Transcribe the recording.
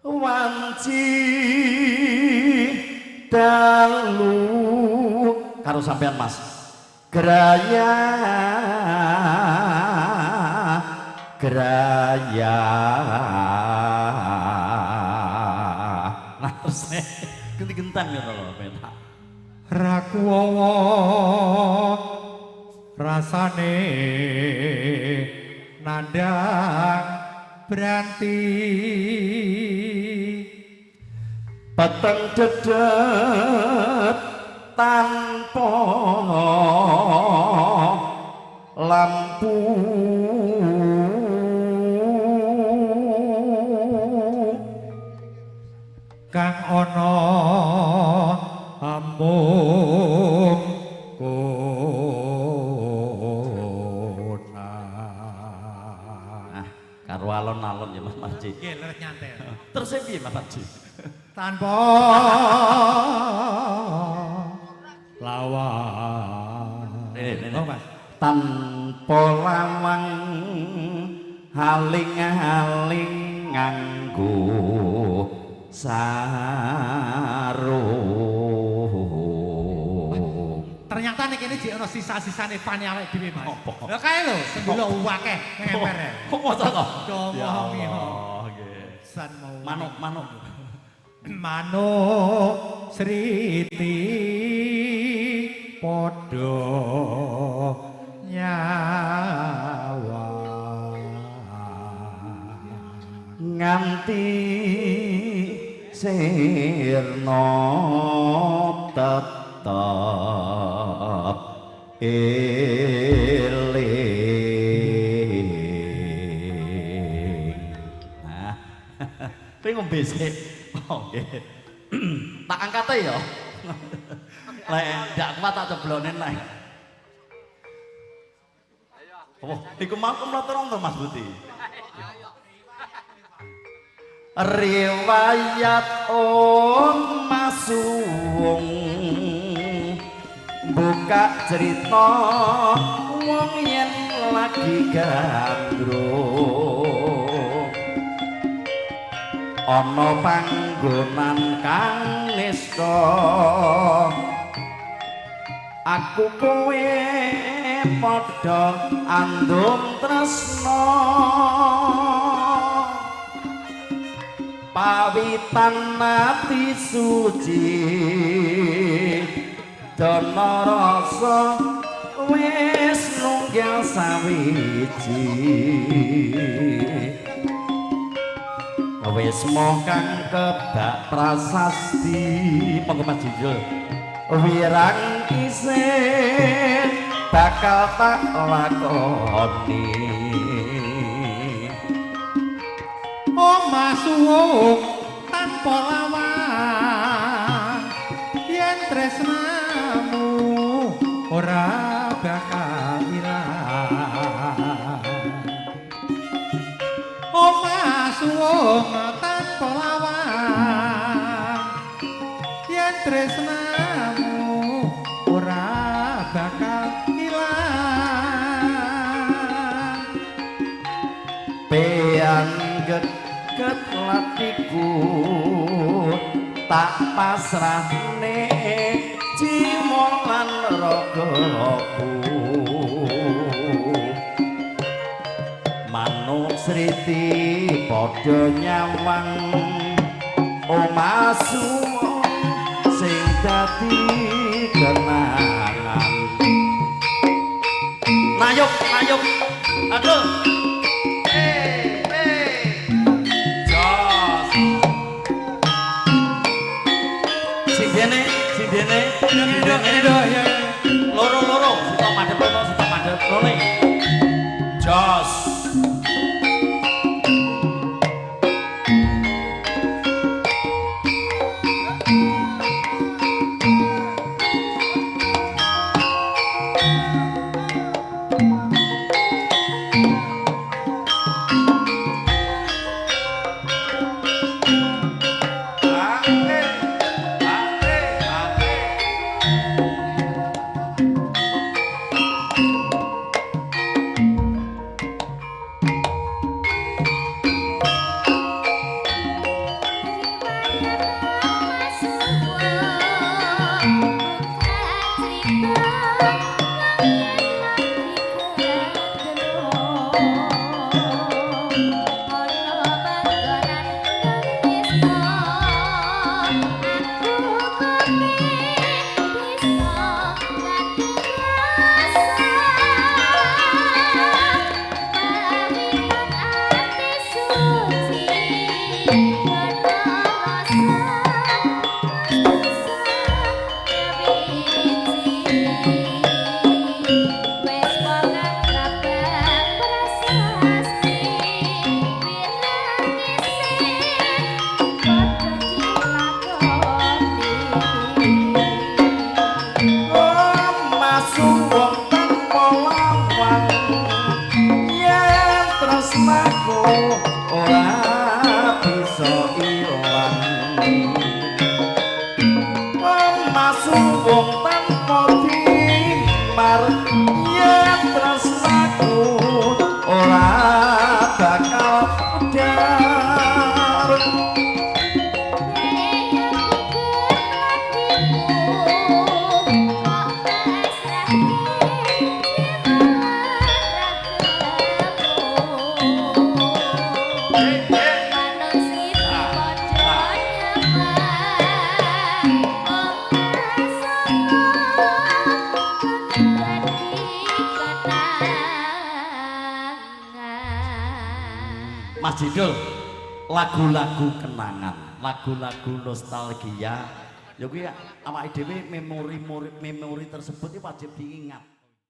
Wanci dalu karo sampean Mas. Graya graya. Nah terus nih genti-gentan gitu lho penak. Rakuwawa rasane nandang branti Peteng dedet tanpa lampu kang ana amung kona. Nah, karo alon-alon ya Mas Marji. Nggih, leres nyantel. Terus piye Mas Marji? Tanpa lawang. Rene, rene. Oh, Mas. Tanpa lawang haling-haling nganggo sarung. Ternyata nek kene jek ana sisa-sisane fane awake dhewe, Mas. Apa? Lah kae lho, sembula akeh nang emper. Kok maca to? Do Ya omongi, Allah, nggih. San mau. Manuk, manuk. Manuk sriti padha nyawa. Nganti sirna tetep eling. Nah, kowe ngombe sik. Oh, nggih. Tak angkate ya. Lek ndak kuat tak ceblone nek. Oh, iku mau kemlotorong to Mas Budi. Riwayat Om Masuwung buka cerita wong yen lagi gandrung ana panggonan kang nista aku kowe padha andum tresna pawitan ati suci dana rasa wis nunggil sawiji wis kang kebak prasasti. Monggo Mas Jijul. Wirang isih bakal tak lakoni. Omah suwung tanpa lawang yen tresnamu ora bakal ilang. Omah suwung tanpa lawang yen tresnamu ora bakal ilang. Pean geget latiku tak pasrahne jiwa lan ragaku manuk sriti padha nyawang omah suwung sing dadi kenangan. Nayuk nayuk aduh. Jos. Sindene, sindene, sindene. Ya. Loro-loro, sitok madhep rono, sitok madhep rone. Jos. Mas Jidul, lagu-lagu kenangan, lagu-lagu nostalgia. Ya kuwi awake dhewe memori memori tersebut itu wajib diingat.